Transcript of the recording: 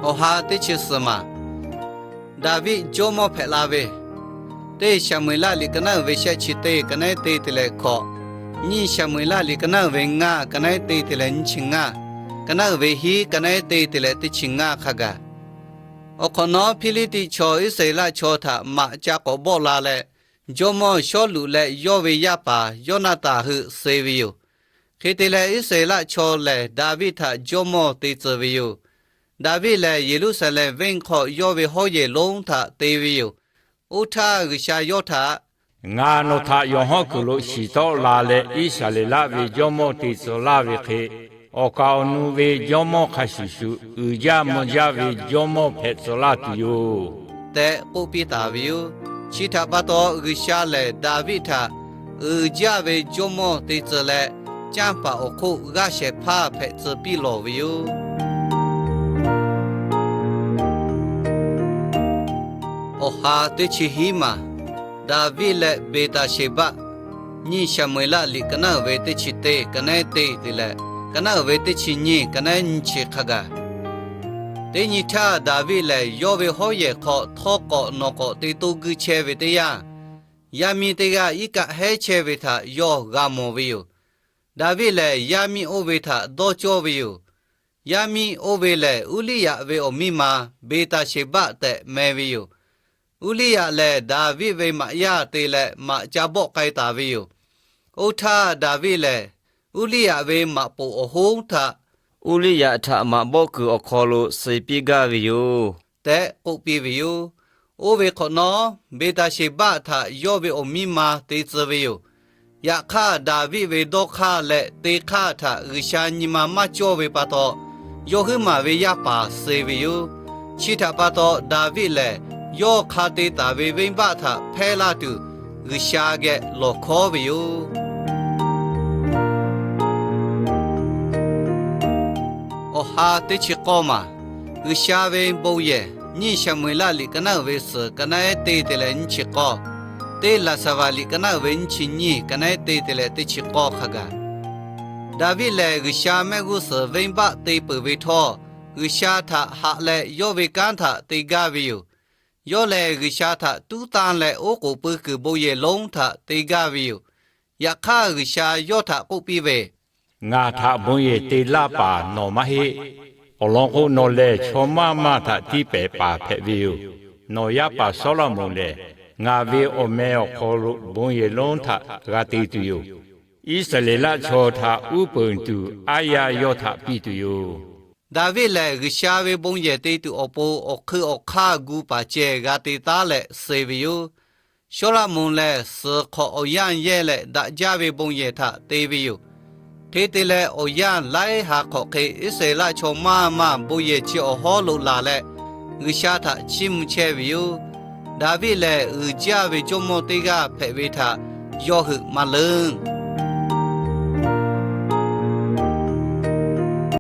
Awˬ ha teˇ chi suhˍ maˬ, Daˍviˆ jawˇmawˇ hpehꞈ la ve, teˇ Saˍmo-eˍlaˆ liꞈ ka naˉ uiˍ ve shehˆ chi teˇ ka naˉ te te leh hkawꞈ, nyiˇ Saˍmo-eˍlaˆ liꞈ ka naˉ uiˍ ve ngaˇ ka naˉ te te leh nyiˇ chi ngaˇ, ka naˉ uiˍ ve hiˉ ka naˉ te te leh teˇ chi ngaˇ hk'a gaˬ. Awˬ hk'awꞈ nawˉ Hpiˇliˇtiˆ chaw Iˉsaˍreˍlaˆ chaw htaꞈ maꞈ ca k'awꞈ bawˆ la leh, jawˇmawˇ Sawˉluꞈ leh yawˇ ve yaˇ paˍ Yawˇnaˍtanˍ hui suh ve yoˬ. Hk'e te leh, Iˉsaˍreˍlaˆ chaw lehˬ Daˍviˆ htaꞈ jawˇmawˇ te tcuh ve yoˬ. Daˍviˆ lehˬ, Yeˍruˆsaˍlehnˍ venˇ hk'aw yawˇ ve hawˉ yehˬ lonˉ htaꞈ te ve yoˬ. Oˇ htaˇ, G'uiˬsha yawˇ htaꞈ, Ngaˬ nawˬ htaꞈ yawˬ hawˉ kuiˬ lo shiˍ tawˆ la leh, Iˉsaˍreˍlaˆ ve jawˇmawˇ te tcuh laˇ ve hk'e, awˬ kaˍ awˬ nu ve jawˇmawˇ hk'a shuˍ shuˍ, uiˍ jaˇ mvuh jaˇ ve jawˇmawˇ hpehꞈ tcuh laˇ tuˬ yoˬ, tehꞈ k'oˆ piˇ taˍ ve yoˬ. Chi htaꞈ pa taw, G'uiˬsha lehˬ Daˍviˆ htaꞈ uiˍ jaˇ ve jawˇmawˇ te tcuh leh, canˇ paˍ awˬ hk'oˆ g'aˇ shehˍ hpaˇ hpehꞈ tcuh piˇ lawˬ ve yoˬ. Awˬ ha teˇ chi hiˉ maˬ, Daˍviˆ leh Beˍtaˍsheˍbaˆ. Nyiˇ Saˍmo-eˍlaˆ liꞈ ka naˉ uiˍ ve teˇ chi teˇ ka naˉ te te leh, ka naˉ uiˍ ve teˇ chi nyiˇ ka naˉ nyiˇ chi hk'a gaˬ. Teˇ nyi htaˇ, Daˍviˆ lehˬ yawˇ ve hawˉ yehˬ hk'aw htawˇ k'awꞈ nawˬ k'awꞈ te toˇ guiˇ chehˇ ve teˇ yanˇ, yaˇ miˇ teˇ g'aˇ iˉ kaˆ hehˉ chehˇ ve htaꞈ yawˇ g'a mawˬ ve yoˬ. Daˍviˆ lehˬ, yaˇ miˇ oˇ ve htaꞈ dawˇ cawˇ ve yoˬ. Yaˇ miˇ oˇ ve lehˬ, Uˇliˇyaꞈ ve awˬ miˇ ma Beˍtaˍsheˍbaˆ tehꞈ meh ve yoˬ. Uˇliˇyaꞈ lehˬ, Daˍviˆ ve maꞈ yaˇ te leh maꞈ ca bawˆ k'ai taˍ ve yoˬ. Oˇ htaˇ, Daˍviˆ lehˬ Uˇliˇyaꞈ ve maꞈ poˍ awˬ hoˉ htaꞈ, Uˇliˇyaꞈ htaꞈ maꞈ bawˆ kuiˬ awˬ hk'aw lo suh piˇ gaˇ ve yoˬ, tehꞈ k'oˆ piˇ ve yoˬ. Oˇ ve hk'awꞈ nawˉ, Beˍtaˍsheˍbaˆ htaꞈ yawˇ ve awˬ miˇ ma te tcuh ve yoˬ. Yaꞈ hk'aˇ, Daˍviˆ ve dawˇ hk'aˇ leh te hk'aˇ htaꞈ G'uiˬsha nyi ma maˇ cawˇ ve pa taw, yawˇ huiˉ maˬ ve yaˇ paˍ suh ve yoˬ. Chi htaꞈ pa taw, Daˍviˆ lehˬ yawˇ hk'a te taˍ ve venˇbaˆ htaꞈ hpehˇ laˇ tuˬ, G'uiˬsha geh lawˬ hkawˉ ve yoˬ. Awˬ ha teˇ chi k'awˇ maˬ, G'uiˬsha ve bon yehˬ. Nyiˇ Saˍmo-eˍlaˆ liꞈ ka naˉ uiˍ ve suhˍ ka naˉ te te leh nyiˇ chi k'awˇ, teˇ Laˍsaˍvaˍ liꞈ ka naˉ uiˍ ve nyiˇ chi nyiˇ ka naˉ te te leh teˇ chi k'awˇ hk'a gaˬ. Daˍviˆ lehˬ, G'uiˬsha mehˆ g'uˇ suhˍ venˇbaˆ te peuˬ ve htawˇ, G'uiˬsha htaꞈ haꞈ leh yawˇ ve kanˉ htaꞈ te gaˇ ve yoˬ. Yawˇ lehˬ, G'uiˬsha htaꞈ tuˉ tanˇ leh oˉ k'oˍ pui kuiˬ bon yehˬ lonˉ htaꞈ te gaˇ ve yoˬ. Yaꞈ hk'aˇ, G'uiˬsha yawˇ htaꞈ k'oˆ piˇ ve, Ngaˬ htaꞈ bon yehˬ te laˇ paˍ nawˬ maˇ heˆ. Awˬ lawn k'o, nawˬ lehˬ chaw maˇ maˇ htaꞈ tiˇ pehˍ paˍ hpehꞈ ve yoˬ. Nawˬ yaˇ paˍ Sawˉlaꞈmonˍ lehˬ, ngaˬ ve awˬ meh awˬ hk'aw lo bon yehˬ lonˉ htaꞈ g'a te tuˬ yoˬ. Iˉsaˍreˍlaˆ chaw htaꞈ uˉ peunˍ tuˬ aˉ yaˇ yawˇ htaꞈ piˇ tuˬ yoˬ. Daˍviˆ lehˬ, G'uiˬsha ve bon yehˬ te tuˬ awˬ pon awˬ hk'eun awˬ hk'aˇ gu paˍ cehˬ g'a te taˉ leh suh ve yoˬ. Sawˉlaꞈmonˍ lehˬ, suhˍ hk'awꞈ awˬ yanˇ yehˇ leh daꞈ jaˇ ve bon yehˬ htaꞈ te ve yoˬ. Hk'e te leh, awˬ yanˇ laiˉ ha hk'awꞈ hk'e Iˉsaˍreˍlaˆ chaw maˇ maˇ bon yehˬ chi awˬ hawˉ lo laˬ leh, G'uiˬsha htaꞈ chiˇ mvuh chehˇ ve yoˬ. Daˍviˆ lehˬ, uiˍ jaˇ ve jawˇmawˇ teˇ g'aˇ hpehꞈ ve htaꞈ yawˇ hui maˇ leunˇ.